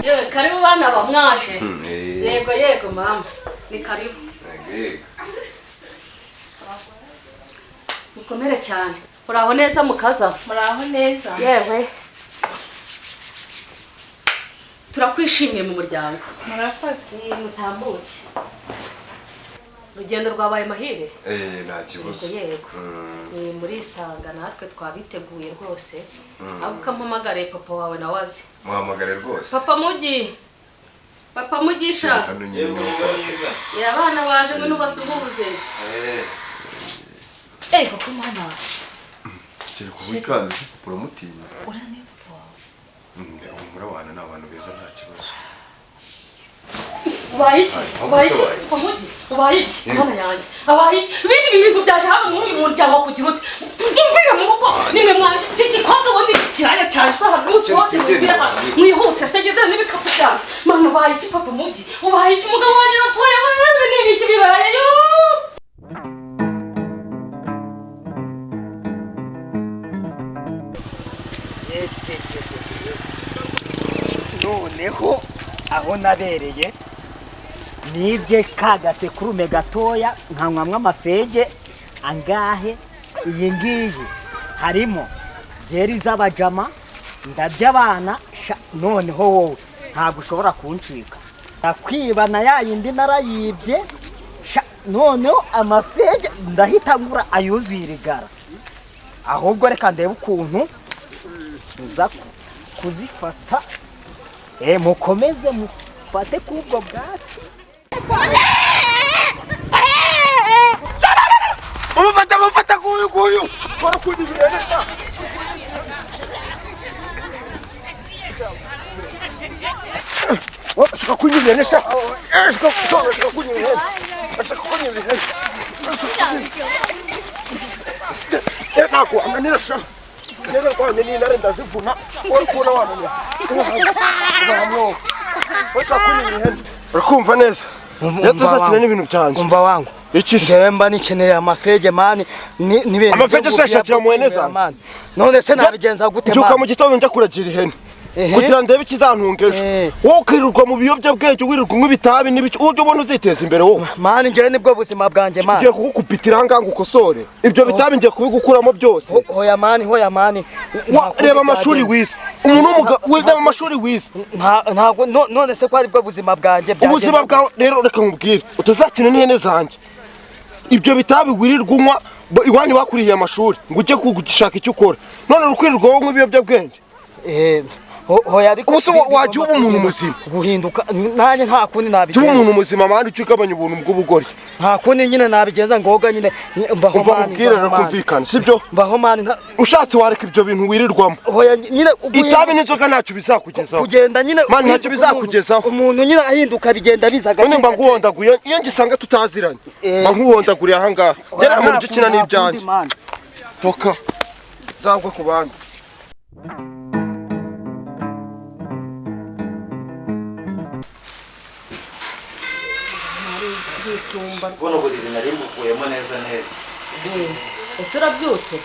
Yewe, karibu bana bamwaje. Yego yego mama, ni karibu. Yego. Mukomere cyane. Uraho neza mukaza? Muraho neza. Yewe. Turakwishimiye mu muryango. Murakoze. Mutambuke. Urugendo rwabaye mahire? Nta kibazo. Yego. Ni muri isanga natwe twabiteguye rwose. Ahubwo ukampamagare papa wawe nawe aze. Muhamagare rwose. Papa Mugi. Papa Mugisha. Ya abana baje ngo nubasuhuze. Koko mwana. Kiri kubikanze se uramutinya. Urane papa wawe. Murabana n'abantu beza nta kibazo. Ubaye iki? Ubaye iki? Papa Mugi, ubaye iki? Mwana yanjye. Abaye iki? Ibindi bintu byaje hano muri uyu muryango kugira ute? Mumvire mu rugo nimwe mwaje iki gikobwa ubundi iki kiraya cyaje hano mucote mubwira hano. Mwihute se ngende n'ibikapu byanjye. Mwana ubaye iki Papa Mugi? Ubaye iki umugabo wanjye arapfuye? Wewe ni ibiki bibaye yo? Noneho aho nabereye nibye kagasekurume gatoya nkanywamwe amafege angahe. Iyi ngiyi harimo byeri z'abajama ndabya abana. Noneho wowe ntabwo ushobora kuncika, ndakwiba na ya yindi narayibye. Noneho amafege ndahita ngura ayuzuye irigara. Ahubwo reka ndebe ukuntu nza kuzifata. Mukomeze mufate kubwo bwatsi. Umufata mufata kuyu kuyu. Kora kundi birene. Shaka kundi birene sha. Shaka kundi birene. Shaka kundi birene. Nako amanira sha. Nero kwa nini narenda zivuna. Uri kubona wananiye. Urakumva neza. Yatuzakina n'ibintu byanjye. Umva wangu. Iki ngewe mba nikeneye amafege mani n'ibintu. Amafege se yashakira muheneza. None se nabigenza gute mani? Mbyuka mu gitondo njya kuragira ihene. Kugira ndebe ikizantunga ejo. Wowe ukirirwa mu biyobyabwenge wirirwa unywa ibitabi n'ibiki, ujye ubona uziteza imbere wowe. Mani ngewe nibwo buzima bwanjye mani. Ngiye kugukupitira aha ngaha ngo ukosore. Ibyo bitabi ngiye kubigukuramo byose. Hoya mani, hoya mani. Reba amashuri wize. Umuntu w'umugabo wize amashuri wize. Ntabwo none se ko ari bwo buzima bwanjye byanjye. Ubuzima bwawe rero reka nkubwire. Utazakina n'ihene zanjye. Ibyo bitabi wirirwa unywa iwanyu bakuriye amashuri ngo ujye gushaka icyo ukora. None urukwirirwa wowe unywa ibiyobyabwenge. Hoya ariko ubuse wajya uba umuntu muzima guhinduka nanjye nta kundi nabigenza. Uba umuntu muzima mani ujye ugabanya ubuntu bw'ubugoryi. Nta kundi nyine nabigenza ngoga nyine mbaho mani. Ubwira rakumvikana sibyo? Mbaho mani. Ushatse wareka ibyo bintu wirirwamo. Hoya nyine itabi n'inzoga ntacyo bizakugezaho. Kugenda nyine mani ntacyo bizakugezaho. Umuntu nyine ahinduka bigenda biza gace. None mba nguhondaguye iyo ngisanga tutaziranye. Mba nkuhondaguriye aha ngaha. Gera mu buryo ukina n'ibyanjye. Toka. Nzagwa ku bandi. Buno buriri nari mbukuyemo neza neza. Ese urabyutse?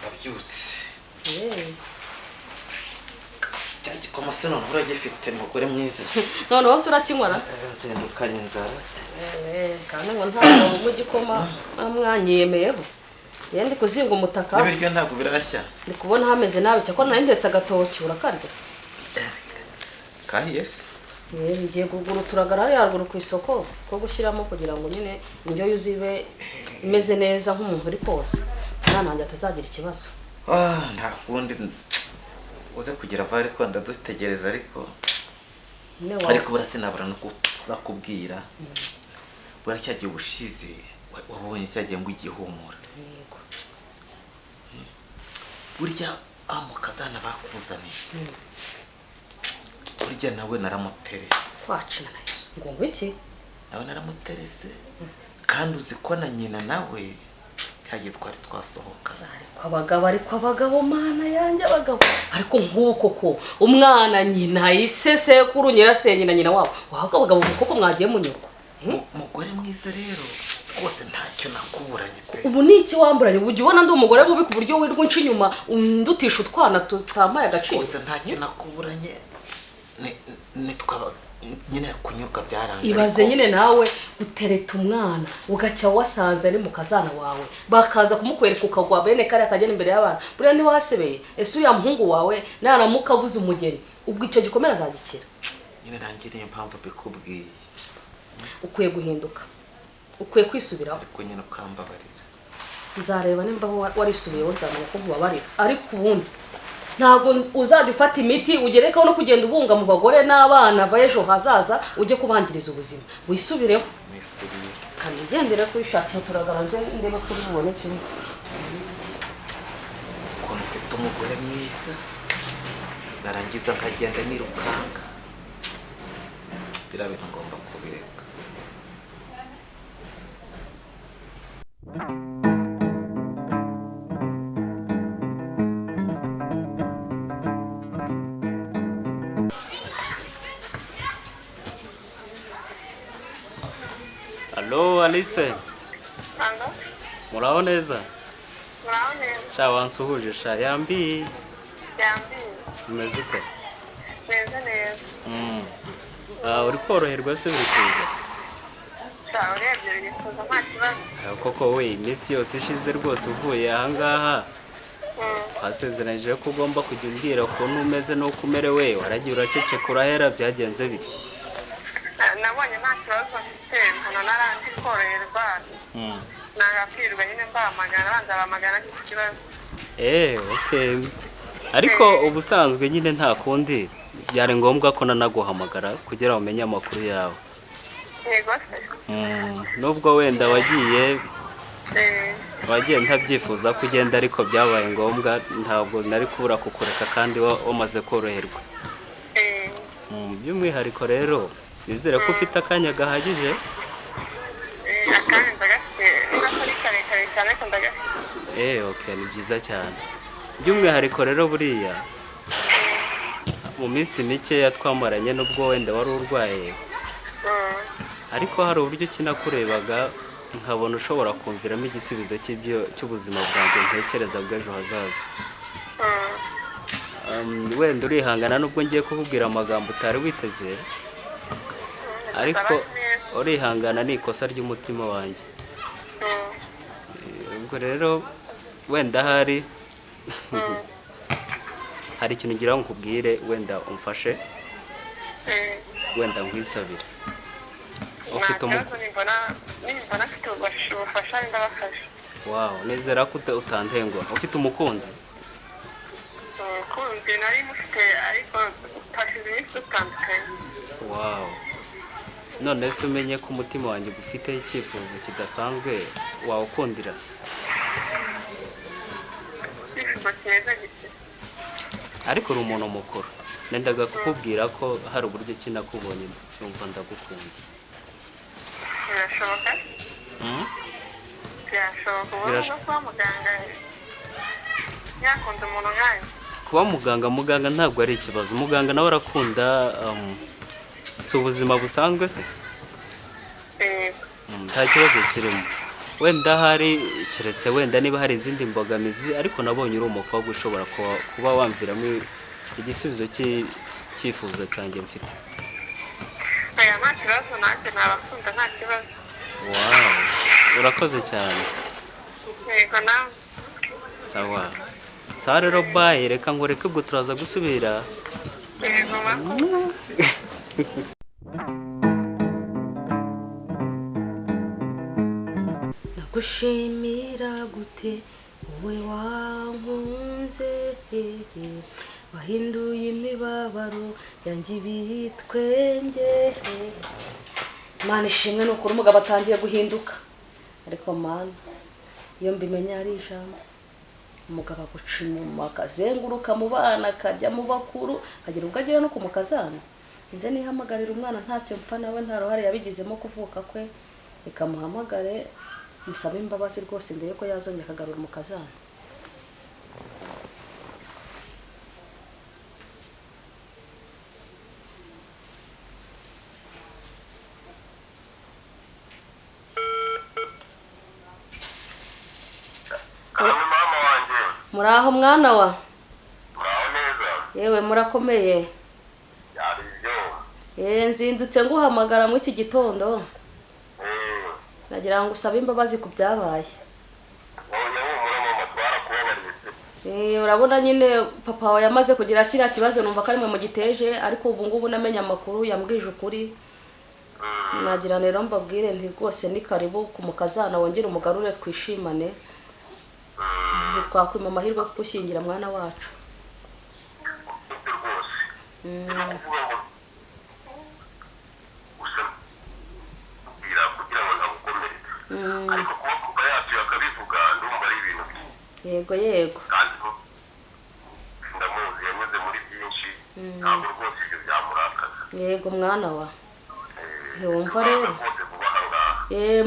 Ndabyutse. Cya gikoma se none uragifite mugore mwiza. None wose urakinywara? Nzindukanye inzara. Kandi ngo ntabwo mu gikoma mwanyemeyeho. Ndi kuzinga umutaka. N'ibiryo ntabwo birashya. Ndi kubona hameze nabi cyakora nari ndetse agatoki urakarya. Kahiye se? Ngiye kugura uturagara hariya haruguru ku isoko ko gushyiramo kugira ngo nyine indyo yuzibe imeze neza nk'umuntu uri kose. Umwana wanjye atazagira ikibazo. Nta kundi uze kugira va ariko ndadutegereza ariko. Ariko bura sinabura no kuzakubwira. Bura cyagiye ubushize wabonye cyagiye ngo igihumura. Yego. Burya amukazana bakuzaniye. Burya nawe naramuterese. Kwacina nayo. Ngo iki? Nawe naramuterese. Kandi uzi ko na nyina nawe cyagiye twari twasohoka. Ariko abagabo ariko abagabo mana yanjye abagabo. Ariko nkuko ko umwana nyina ise sekuru nyirasenge na nyina wabo. Wahubwo abagabo koko mwagiye munyurwa. Mugore mwiza rero rwose ntacyo nakuburanye pe. Ubu ni iki wamburanye? Ujya ubona ndi umugore bubi ku buryo wirwa unca inyuma undutisha utwana tutampaye agaciro. Rwose ntacyo nakuburanye. Nitwa nyine kunyurwa byaranze. Ibaze nyine nawe gutereta umwana ugacya wasanze ari mu kazana wawe, bakaza kumukwereka ukagwa bene kare akagenda imbere y'abantu. Buriya ntiwasebeye? Ese uriya muhungu wawe naramuka abuze umugeni, ubwo icyo gikomere azagikira? Nyine nanjye niyo mpamvu mbikubwiye. Ukwiye guhinduka, ukwiye kwisubiraho. Ariko nyine ukambabarira. Nzareba nimba warisubiyeho, nzamenya ko nkubabarira. Ariko ubundi ntabwo uzajya ufata imiti ugerekaho no kugenda ubunga mu bagore n'abana b'ejo hazaza, ujye kubangiriza ubuzima. Wisubireho. Nisubire. Kanigendere kwishakira turagabanze ndebe ko ubibone kimwe. Ukuntu mfite umugore mwiza narangiza nkagenda nirukanga, biriya bintu ngomba kubireka. Allo Alice. Allo. Muraho neza? Muraho neza. Sha wansuhuje sha, yambi. Yambi. Umeze ute? Meze neza. Uri koroherwa se biri kuza? Sha urebye biri kuza nta kibazo. Koko we iminsi yose ishize rwose uvuye aha ngaha. Twasezeranyije ko ugomba kujya umbwira ukuntu umeze n'uko umerewe, waragiye uraceceka urahera, byagenze bite? Nabonye nta kibazo mfite, mbona narandi koroherwa. Nagapfirwa nyine mbamagana, banza bamagana iki kibazo. Okay. Ariko ubusanzwe nyine nta kundi byari ngombwa ko nanaguhamagara kugira umenye amakuru yawe. Yego se. Nubwo wenda wagiye ntabyifuza kugenda, ariko byabaye ngombwa, ntabwo nari kubura kukureka kandi wamaze koroherwa. By'umwihariko rero nizere ko ufite akanya gahagije. Akanya ndagafite, nako karekare cyane ko ndagafite. Okay, ni byiza cyane. By'umwihariko rero buriya mu minsi mike twamaranye nubwo wenda wari urwaye, ariko hari uburyo kinakurebaga nkabona ushobora kumviramo igisubizo cy'ubuzima bwanjye ntekereza bw'ejo hazaza. Wenda urihangana nubwo ngiye kukubwira amagambo utari witeze, ariko urihangana ni ikosa ry'umutima wanjye. Ubwo rero wenda hari ikintu ngira ngo nkubwire, wenda umfashe, wenda nkwisabire. Ufite wow, nizera ko utantenguha. Ufite umukunzi? Umukunzi nari mufite ariko hashize iminsi dutandukanye. Wow. None se umenye ko umutima wanjye gufite icyifuzo kidasanzwe, wawukundira? Icyifuzo kimeze gite? Ariko uri umuntu mukuru, nendaga kukubwira ko hari uburyo kinakubonye numva ndagukunze. Birashoboka? Birashoboka. Ubu kuba muganga yakunda umuntu nkayo? Kuba muganga ntabwo ari ikibazo. Muganga nawe arakunda, si ubuzima busanzwe se? Nta kibazo kirimo. Wenda hari keretse wenda niba hari izindi mbogamizi, ariko nabonye uri umukobwa ushobora kuba wamviramo igisubizo cy'icyifuzo cyanjye mfite. Oya, nta kibazo, nanjye nabakunda nta kibazo. Wow, urakoze cyane. Yego nawe. Sawa. Sawa rero, bye, reka ngureke ubwo turaza gusubira. Yego murakoze. Nagushimira gute wowe wankunze, wahinduye imibabaro yanjye ibitwenge. Mana ishimwe ni ukuri umugabo atangiye guhinduka, ariko mana iyo mbimenya ari ijambo umugabo aguca inyuma akazenguruka mu bana akajya mu bakuru akagira ubwo agera no ku mukazana. Nze nihamagarira umwana ntacyo mpfa nawe, nta ruhare yabigizemo kuvuka kwe, ikamuhamagare musabe imbabazi rwose mbere ko yazongera akagarura umukazana. Muraho mwana wa? Muraho neza. Yewe murakomeye. Nzindutse nguhamagara muri iki gitondo. Nagira ngo usabe imbabazi ku byabaye. Urabona nyine papa wawe yamaze kugira kiriya kibazo numva ko ari mwe mugiteje, ariko ubu ngubu namenye amakuru yambwije ukuri. Nagira rero mbabwire nti rwose ni karibu ku mukazana wongere umugarure twishimane. Ntitwakwima amahirwe yo kugushyingira mwana wacu. Ariko kuba papa yacu yakabivuga ndumva ari ibintu Yego yego. Kandi ndamuzi yanyuze muri byinshi, ntabwo rwose ibyo byamurakaza. Yego mwana wa. Ntiwumva rero.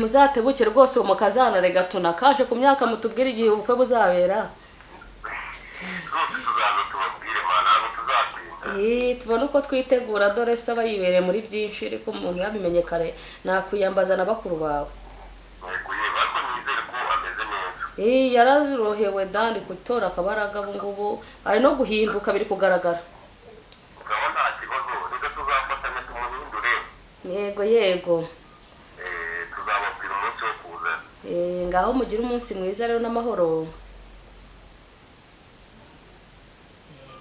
Muzatebuke rwose umukazana rega tunakaje ku myaka mutubwire igihe ubukwe buzabera. Rwose tuzaza tubabwire mana, ntabwo tuzatinda. Tubone uko twitegura dore se aba yibereye muri byinshi, ariko umuntu yabimenye kare nakwiyambaza na bakuru bawe. Yararohewe dandi gutora akabaraga ubu ngubu ari no guhinduka biri kugaragara. Yego yego. Tuzababwira umunsi wo kuza. Ngaho mugire umunsi mwiza rero n'amahoro.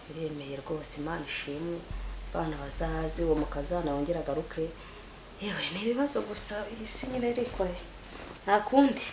Biremeye rwose, Imana ishimwe. Abana bazazi uwo mukazana wongera agaruke. Yewe ni ibibazo gusa iri si nyine rikoreye. Nta kundi.